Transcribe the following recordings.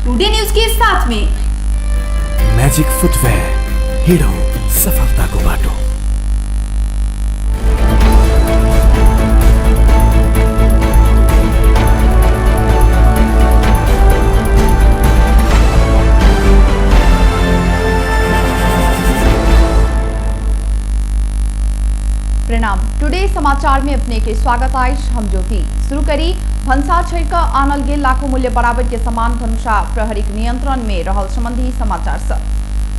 Today news के साथ में। मैजिक फुटवेयर, हिँडौँ सफलताको बाटो। प्रणाम, टुडे समाचार में अपने के स्वागत अछि। हम ज्योति। शुरू करी भन्सार छोड़ कऽ आनल गेल लाखों मूल्य बराबर के सामान धनुषा प्रहरीक नियंत्रण में रहल संबंधी समाचार से।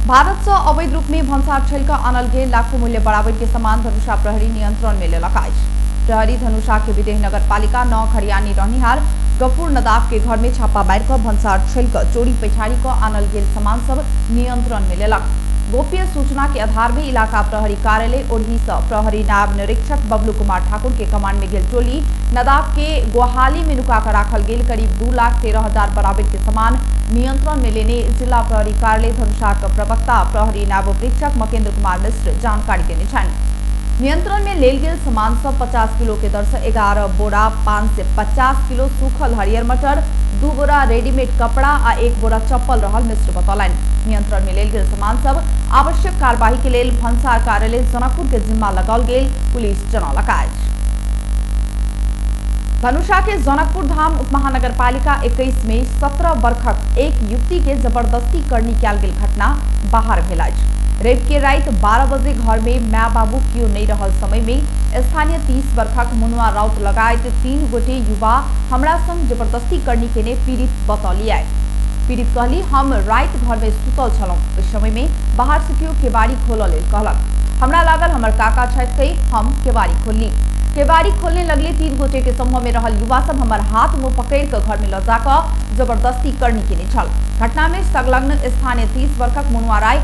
भारत से अवैध रूप में भन्सार छोड़ कऽ आनल गेल लाखों मूल्य बराबर के सामान धनुषा प्रहरी नियंत्रण में लेलक अछि। प्रहरी धनुषा के विदेह नगर पालिका 9 खरियानी रहनिहार गफूर नदाफ के घर में छापा मारि कऽ भन्सार छोड़ कऽ चोरी पैछारी कऽ आनल गेल सामान सब नियंत्रण में लेलक। गोप्य सूचना के आधार में इलाका प्रहरी कार्यालय ओढ़ी से प्रहरी नायब निरीक्षक बबलू कुमार ठाकुर के कमांड में गेल टोली नदाफ के गोहाली में नुका कर राखल गेल करीब 2,13,000 बराबर के सामान नियंत्रण में लेने जिला प्रहरी कार्यालय धनुषा के प्रवक्ता प्रहरी नायब उपरीक्षक मकेंद्र कुमार मिश्र जानकारी देने छनि। नियंत्रण में लेल गेल सामान सब 50 किलो के दर से 11 बोरा 550 किलो सूखल हरियर मटर, 2 बोरा रेडीमेड कपड़ा आ 1 बोरा चप्पल रहल मिश्र बतौलनि। नियंत्रण में लेल गेल सामान सब आवश्यक कार्यवाही के लेल भन्सार कार्यालय जनकपुर के जिम्मा लगाओल गेल पुलिस जनौलक अछि। धनुषा के जनकपुर धाम उपमहानगरपालिका 21 में 17 वर्षक एक युवती के जबरदस्ती करनी कयल गेल घटना बाहर भेल अछि। रवि के राति 12 बजे घर में my बाबू कियो नहीं रहल समय में स्थानीय 30 वर्षक मुनुआ राउत लगायत 3 गोटे युवा हमरा संग जबरदस्ती करनी केने पीड़ित बतौलियै। पीड़ित कहली, हम राति घर में सुतल छलहुँ, ओहि समय में बाहर से केओ केवाड़ी खोलऽ लेल कहलक। हमरा लागल हमर काका छथि कहि हम केवाड़ी खोलली। केवाड़ी खोलने लगले 3 गोटे के समूह में रहल युवा सब हमर हाथ मुँह पकड़ि कऽ घर में लऽ जाकऽ जबरदस्ती करनी केने छल। घटना में संलग्न स्थानीय 30 वर्षक मुनुआ राय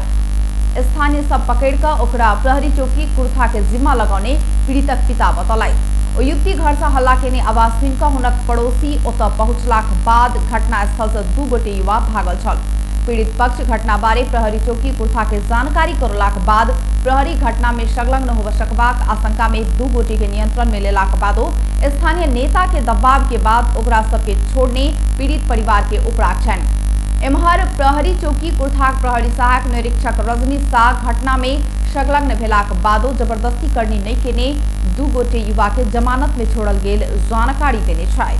स्थानीय सब पकड़ि कऽ ओकरा प्रहरी चौकी कुर्था के जिम्मा लगौने पीड़ितक पिता बतौलथि। ओ युवती घर से हल्ला केने आवाज सुनि कऽ हुनक पड़ोसी ओतऽ पहुंचलाक बाद घटनास्थल से 2 गोटे युवा भागल छल। पीड़ित पक्ष घटना बारे प्रहरी चौकी कुर्था के जानकारी करौलाक बाद प्रहरी घटना में संलग्न होबय सकबाक आशंका में 2 गोटे के नियंत्रण में लेलाक बादो स्थानीय नेता के दबाव के बाद ओकरा सबके छोड़ने पीड़ित परिवार के उपराग छनि। एम्हर प्रहरी चौकी कुर्थाक प्रहरी सहायक निरीक्षक रजनी शाह घटना में संलग्न भेलाक बादो जबरदस्ती करनी नहीं केने 2 गोटे युवा के जमानत में छोड़ल गेल जानकारी देने छथि।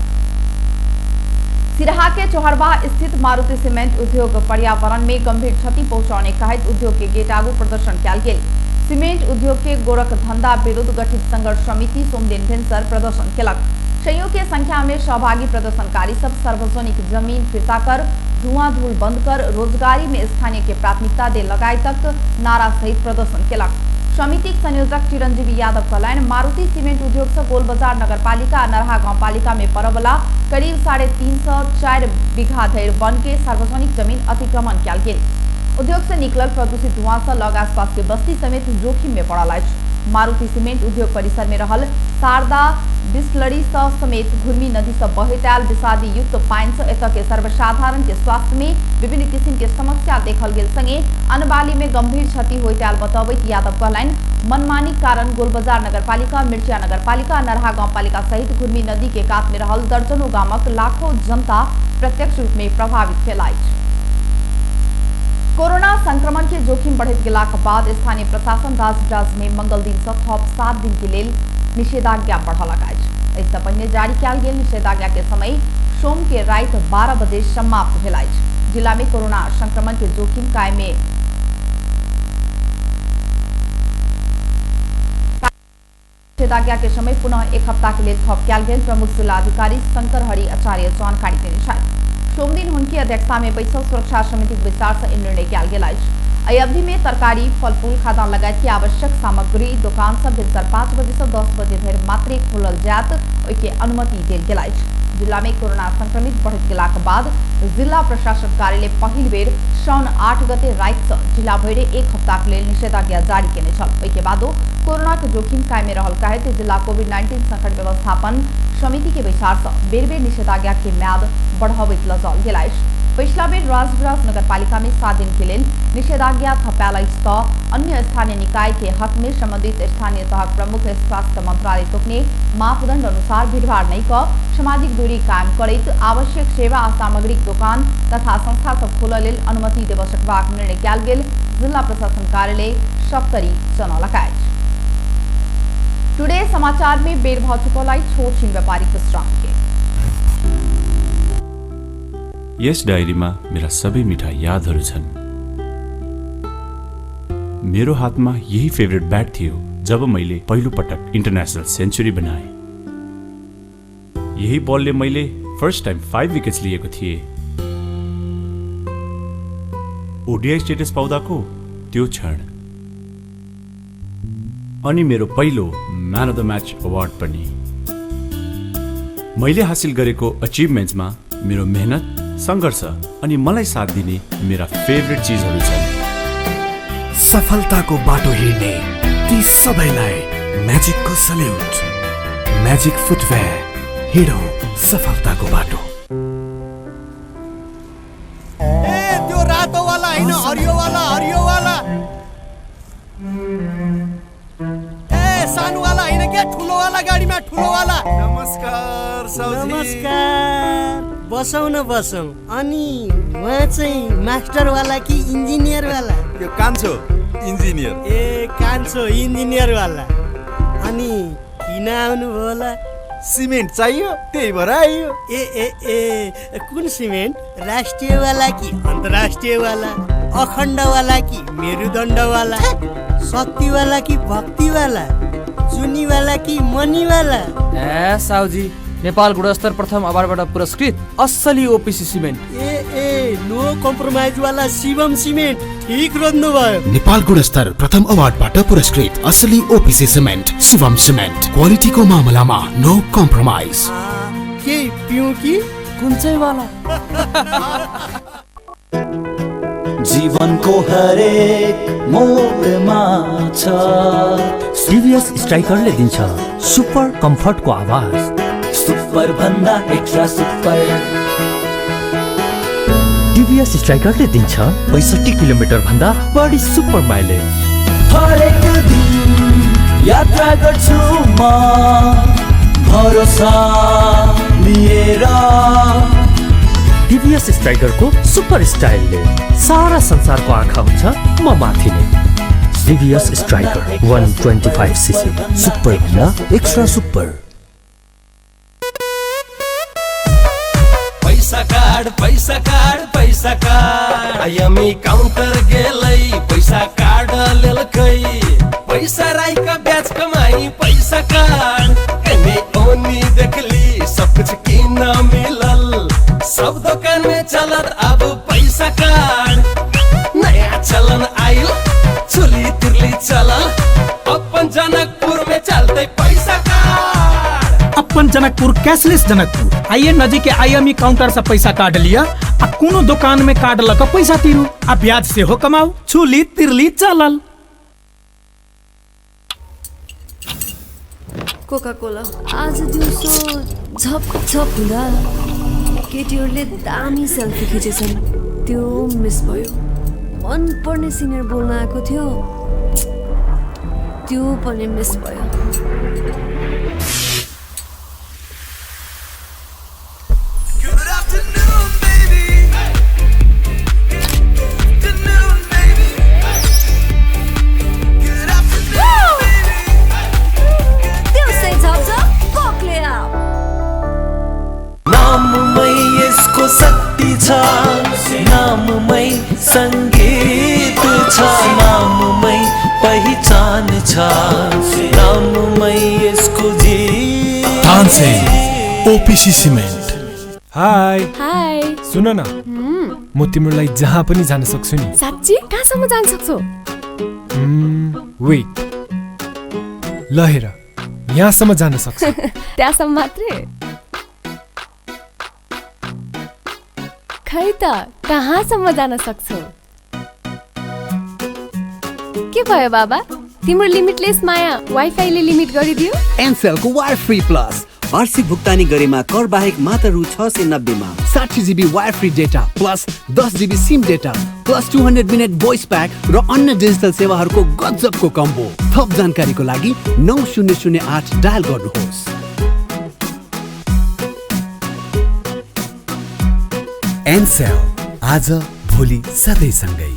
सिरहा के चौहरवा स्थित मारुति सीमेंट उद्योग पर्यावरण में गंभीर क्षति पहुंचाने कहैत उद्योग के गेट आगू प्रदर्शन कयल गेल। सीमेंट उद्योग के गोरख धंधा विरुद्ध गठित संघर्ष समिति सोमदिन भिनसर प्रदर्शन केलक। सैकड़ों के संख्या में सहभागी प्रदर्शनकारी सब सार्वजनिक जमीन फिर्ता कर, धुआं धूल बंद कर, रोजगारी में स्थानीय के प्राथमिकता दे लगाए तक नारा सहित प्रदर्शन केलक। समितिक संयोजक चिरंजीवी यादव कहलनि, मारुति सीमेंट उद्योग से गोलबाजार नगरपालिका आ नरहा गांवपालिका में पड़यवला करीब 350 से 4 बीघा धरि वन के सार्वजनिक जमीन अतिक्रमण कयल गेल। उद्योग से निकलल प्रदूषित धुआं से लग आसपास के बस्ती समेत जोखिम में पड़ल अछि। मारुति सीमेंट उद्योग परिसर में रहल शारदा बिस्लरी स समेत घुर्मी नदी से बहैत आयल विषादी युक्त पानि से एतय के सर्वसाधारण के स्वास्थ्य में विभिन्न किसिम के समस्या देखल गेल संगे अनबाली में गंभीर क्षति होइत आयल बतबैत यादव कहलनि, मनमानी कारण गोलबाजार नगरपालिका, मिर्चिया नगरपालिका, नरहा गांवपालिका सहित घुर्मी नदी के कात में रहल दर्जनों गामक लाखों जनता प्रत्यक्ष रूप में प्रभावित भेल अछि। कोरोना संक्रमण के जोखिम बढ़ैत गेलाक बाद स्थानीय प्रशासन राजविराज में मंगल दिन से थप 7 दिन के लेल निषेधाज्ञा बढ़ौलक अछि। एहिसँ पहिने जारी कयल गेल निषेधाज्ञा के समय सोम के राति 12 बजे समाप्त भेल अछि। जिला में कोरोना संक्रमण के जोखिम कायम में निषेधाज्ञा के समय पुनः 1 हफ्ता के लेल थप कयल गेल प्रमुख जिलाधिकारी शंकर हरि आचार्य जानकारी देने छथि। सोमदिन हुनकी अध्यक्षता में बैसल सुरक्षा समितिक बैसार से ई निर्णय कयल गेल अछि। एहि अवधि में तरकारी, फल फूल, खाद्यान्न लगायत के आवश्यक सामग्री दोकान सब भिनसर 5 बजे से 10 बजे धरि मात्रे खोलल जायत, ओहि के अनुमति देल गेल अछि। जिला में कोरोना संक्रमित बढ़ैत गेलाक बाद जिला प्रशासन कार्यालय पहिल बेर साउन 8 गते राति से जिला भरि 1 हफ्ता के लेल निषेधाज्ञा जारी केने छल। ओहि के बादो कोरोना के जोखिम कायमे रहल कहैत जिला कोविड-19 संकट व्यवस्थापन समिति के बैसार से बेर बेर निषेधाज्ञा के म्याद बढ़ाबैत लऽ जाओल गेल अछि। पछिला बेर राजविराज नगरपालिका में 7 दिन के लेल निषेधाज्ञा थपायल अछि त अन्य स्थानीय निकाय के हक में संबंधित स्थानीय तहक प्रमुख स्वास्थ्य मंत्रालय तोकने मापदंड अनुसार भीड़भाड़ नहीं क सामाजिक दूरी कायम करैत आवश्यक सेवा आ सामग्रीक दोकान तथा संस्था सब खोलऽ लेल अनुमति देबऽ सकबाक निर्णय कयल गेल जिला प्रशासन कार्यालय सप्तरी जनौलक अछि। टुडे समाचार में बेर भऽ चुकल अछि छोट छिन व्यापारिक विश्राम के। यस डायरीमा मेरा सबै मिठा यादहरू छन्। मेरो हातमा यही फेभरेट ब्याट थियो जब मैले पहिलो पटक इन्टरनेसनल सेन्चुरी बनाएँ। यही बलले मैले फर्स्ट टाइम 5 विकेट्स लिएको थिएँ। ओडिआई स्टेटस पाउँदाको त्यो क्षण अनि मेरो पहिलो man of the match award पनि। मैले हासिल गरेको अचिभमेन्ट्समा मेरो मेहनत, सङ्घर्ष अनि मलाई साथ दिने मेरा फेभरेट चिजहरू छन्। सफलताको बाटो हिँड्ने ती सबैलाई म्याजिकको सल्युट। म्याजिक फुटवेयर, हिँडौँ सफलताको बाटो। ए त्यो रातोवाला हैन, हरियोवाला, हरियोवाला। ए सानोवाला हैन के, ठुलोवाला गाडीमा, ठुलोवाला। नमस्कार साउजी। नमस्कार, बसौँ न बसौँ। अनि उहाँ चाहिँ मास्टरवाला कि इन्जिनियरवाला? त्यो कान्छो इन्जिनियर। ए कान्छो इन्जिनियरवाला। अनि किन आउनुभयो होला? सिमेन्ट चाहियो, त्यही भएर आइयो। ए ए ए कुन सिमेन्ट? राष्ट्रियवाला कि अन्तर्राष्ट्रियवाला? अखण्डवाला कि मेरुदण्डवाला? शक्तिवाला कि भक्तिवाला? चुनीवाला कि मनीवाला? ए साउजी, नेपाल गुणस्तर प्रथम अवार्डबाट पुरस्कृत असली ओपिसी सिमेन्ट। ए ए नो कम्प्रोमाइज वाला शिवम सिमेन्ट, ठीक रोज्नु भयो। नेपाल गुणस्तर प्रथम अवार्डबाट पुरस्कृत असली ओपिसी सिमेन्ट, शिवम सिमेन्ट। क्वालिटीको मामलामा नो कम्प्रोमाइज। के पिउँ कि कुन चाहिँ वाला? जीवनको हरेक मोडमा छ टिभीएस स्ट्राइकरले दिन्छ सुपर कम्फर्टको आवाज, सुपर भन्दा एक्स्ट्रा सुपर। टिभीएस स्ट्राइकरले दिन्छ 65 किलोमिटर भन्दा बढी सुपर माइलेज। हरेक दिन यात्रा गर्छु म भरोसा लिएर। टिभीएस स्ट्राइकरको सुपर स्टाइलले सारा संसारको आँखा हुन्छ म माथि नै। टिभीएस स्ट्राइकर 125 सीसी, सुपर भन्दा एक्स्ट्रा सुपर। पैसा कार्ड, पैसा कार्ड, पैसा कार्ड। आइएमई काउंटर गेलै, पैसा कार्ड लेलकै। पैसा राई का ब्याज कमाई, पैसा कार्ड। एने ओनी देखली सब कुछ किन मिलल, सब दुकान में चलत अब पैसा कार्ड। नया चलन आयल, चुली तिरली चलल, अपन जनकपुर में चलते पैसा कार्ड। अपन जनकपुर कैशलेस जनकपुर। आइए नजीक के आईएमई काउंटर से पैसा कार्ड लिया आ कोनो दुकान में कार्ड लक पैसा तीरू आ ब्याज से हो कमाऊ। छुली तिरली चलल। कोका कोला आज दिउँसो झप झप हुँदा केटीहरूले दामी सेल्फी खिचेछन्, त्यो मिस भयो। मनपर्ने सिनियर बोल्न आएको थियो, त्यो पनि मिस भयो। नाममै संगीत छ, नाममै पहिचान छ, नाममै यसको जीवन। Tansen OPC cement. Hi hi, सुन न, म तिम्रो लागि जहाँ पनि जान सक्छु नि। साँच्ची? कहाँसम्म जान सक्छौ? वेट, ल हेर, यहाँसम्म जान सक्छु। त्यहाँसम्म मात्रै? खै त कहाँसम्म जान सक्छौ? के भयो बाबा, तिम्रो लिमिटलेस माया वाइफाईले लिमिट गरिदियो? एनसेलको वायर फ्री प्लस वार्षिक भुक्तानी गरेमा कर बाहेक मात्र रु 690 मा 60 GB wire free data plus 10 GB SIM data plus 200 minute voice pack र अन्य डिजिटल सेवाहरूको गजबको कम्बो। थप जानकारीको लागि 9008 डायल गर्नुहोस्। एनसेल, आज भोलि सधैँ सँगै।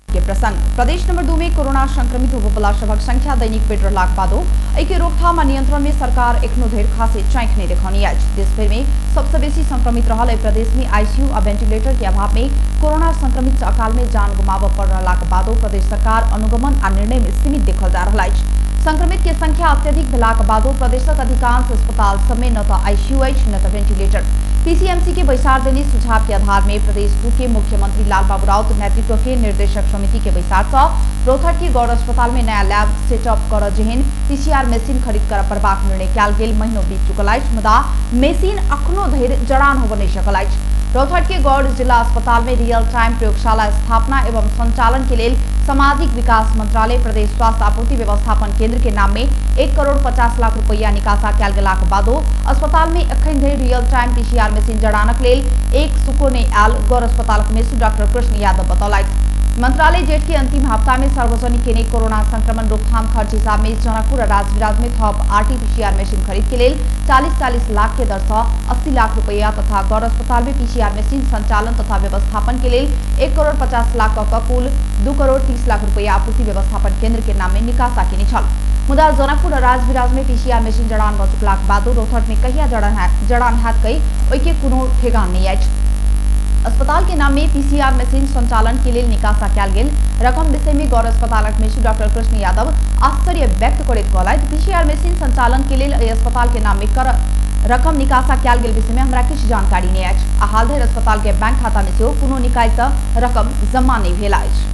के प्रसंग प्रदेश नंबर 2 में कोरोना संक्रमित होबला सभक संख्या दैनिक बढ़ि रहलाक बादो एहिके रोकथाम आ नियंत्रण में सरकार एखनो धरि खासे चाँखि नहि देखौनी अछि। देशभरि में सबसे बेसी संक्रमित रहल एहि प्रदेश में आईसीयू आ वेंटिलेटर के अभाव में कोरोना संक्रमित अकाल में जान गुमाबय पड़ि रहलाक बादो प्रदेश सरकार अनुगमन आ निर्णय में सीमित देखल जा रहल अछि। संक्रमित के संख्या अत्यधिक भेलाक बादो प्रदेशक अधिकांश अस्पताल सब में न तो आईसीयू अछि न तो वेंटिलेटर। पीसीएमसी के बैसार देने सुझाव के आधार में प्रदेश 2 के मुख्यमंत्री लालबाबू राउत नेतृत्व के निर्देशक समिति के बैसार से रौतहट के गौर अस्पताल में नया लैब सेटअप कर जेहन पीसीआर मशीन खरीद कर पड़बाक निर्णय कयल गेल महीनो बीत चुकल अछि, मुदा मशीन अखनो धरि जड़ान होबय नहि सकल अछि। रौतहट के गौर जिला अस्पताल में रियल टाइम प्रयोगशाला स्थापना एवं संचालन के लेल सामाजिक विकास मंत्रालय प्रदेश स्वास्थ्य आपूर्ति व्यवस्थापन केंद्र के नाम में 1 करोड़ 50 लाख रुपया निकासा कयल गेलाक बादो अस्पताल में एखन धरि रियल टाइम पीसीआर मशीन जड़ानक लेल एक सुको नहि आयल गौर अस्पताल मेसु डॉक्टर कृष्ण यादव बतौलथि। मंत्रालय जेठ के अंतिम हफ्ता में सार्वजनिक केने कोरोना संक्रमण रोकथाम खर्च हिसाब में जनकपुर और राजविराज में थप आरटीपीसीआर मशीन खरीद के लेल 40-40 लाख के दर से 80 लाख रुपया तथा गौर अस्पताल में पीसीआर मशीन संचालन तथा व्यवस्थापन के लेल 1 करोड़ 50 लाख का कुल 2 करोड़ 30 लाख रुपया आपूर्ति व्यवस्थापन केंद्र के नाम में निकासा केने छल। मुदा जनकपुर और राजविराज में पीसीआर मशीन जड़ान भऽ चुकलाक बादो रौतहट में कहिया जड़ान हैत कहि ओहिके कोनो ठेगान नहि अछि। अस्पताल के नाम में पीसीआर मशीन संचालन के लेल निकासा कयल गेल रकम विषय में गौर अस्पतालक मेसु डॉक्टर कृष्ण यादव आश्चर्य व्यक्त करैत कहलथि, पीसीआर मशीन संचालन के लेल एहि अस्पताल के नाम में कर रकम निकासा कयल गेल विषय में हमरा किछु जानकारी नहि अछि आ हाल धरि अस्पताल के बैंक खाता में सेहो कोनो निकाय सँ रकम जमा नहि भेल अछि।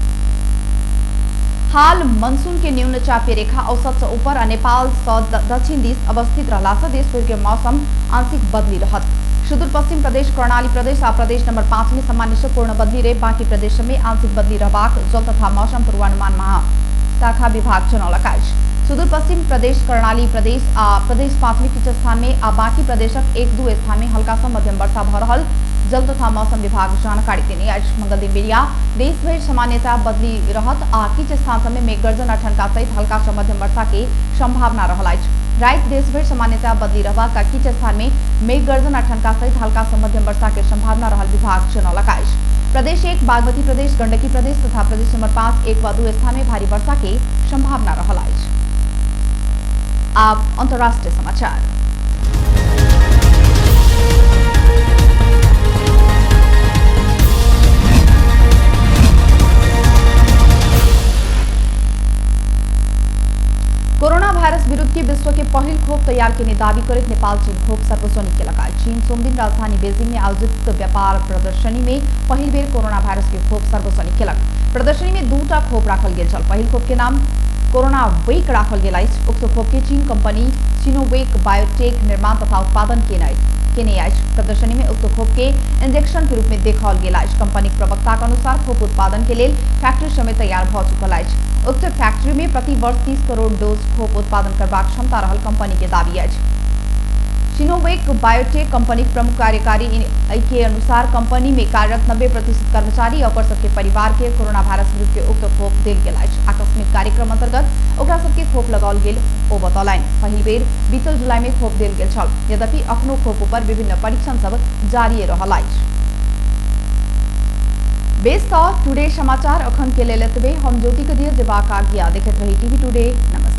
हाल मनसून के न्यून चापीय रेखा औसत से ऊपर आ नेपाल से दक्षिण दिस अवस्थित रहला से देशभर के मौसम आंशिक बदली रहत। सुदूर पश्चिम प्रदेश, कर्णाली प्रदेश आ प्रदेश नंबर 5 में सामान्य से पूर्ण बदली रहे बाकी प्रदेश में आंशिक बदली रहबाक जल तथा मौसम पूर्वानुमान महाशाखा विभाग जनौलक अछि। सुदूर पश्चिम प्रदेश, कर्णाली प्रदेश आ प्रदेश 5 में किछु स्थान में आ बाकी प्रदेशक 1-2 स्थान में हल्का से मध्यम वर्षा भऽ रहल जल तथा मौसम विभाग जानकारी देने अछि। मंगल दिन बेरिया देशभरि सामान्यतः बदली रहत आ किछु स्थान सब में मेघगर्जन आ ठनका सहित हल्का से मध्यम वर्षा के संभावना रहल अछि। राति देशभरि सामान्यतः बदली रहबाक आ किछु स्थान में मेघगर्जन आ ठनका सहित हल्का से मध्यम वर्षा के संभावना रहल विभाग जनौलक अछि। प्रदेश 1, बागमती प्रदेश, गंडकी प्रदेश तथा प्रदेश नंबर 5 1 व 2 स्थान में भारी वर्षा के संभावना रहल अछि। आप अंतर्राष्ट्रीय समाचार। कोरोना वायरस विरुद्ध के विश्व के पहिल खोप तैयार केने दावी करैत नेपाल चीन खोप सार्वजनिक केलक अछि। चीन सोमदिन राजधानी बीजिंग में आयोजित व्यापार प्रदर्शनी में पहिल बेर कोरोना वायरस के खोप सार्वजनिक केलक। प्रदर्शनी में 2टा खोप राखल गेल छल। पहिल खोप के नाम कोरोना वेक राखल गेल अछि। उक्त खोप के चीन कंपनी सिनोवेक बायोटेक निर्माण तथा उत्पादन केने अछि। प्रदर्शनी में उक्त खोप के इंजेक्शन के रूप में देखाओल गेल अछि। कंपनी प्रवक्ता के अनुसार खोप उत्पादन के लेल फैक्ट्री समेत तैयार भऽ चुकल अछि। उक्त फैक्ट्री में प्रति वर्ष 30 करोड़ डोज खोप उत्पादन करबाक क्षमता रहल कंपनी के दावी अछि। सिनोवेक बायोटेक कंपनी प्रमुख कार्यकारी के अनुसार कंपनी में कार्यरत 90% कर्मचारी और ओकर सबके परिवार के कोरोना वायरस विरुद्ध के उक्त खोप देल गेल अछि। आकस्मिक कार्यक्रम अंतर्गत ओकरा सबके खोप लगाओल गेल ओ बतौलनि। पहिल बेर बीतल जुलाई में खोप देल गेल छल, यद्यपि अखनो खोप ऊपर विभिन्न परीक्षण सब जारी रहल अछि। बेस त टुडे समाचार अखन के लेल एतबे। हम ज्योति के दिय जेबाक आज्ञा। देखैत रही टीवी टुडे। नमस्कार।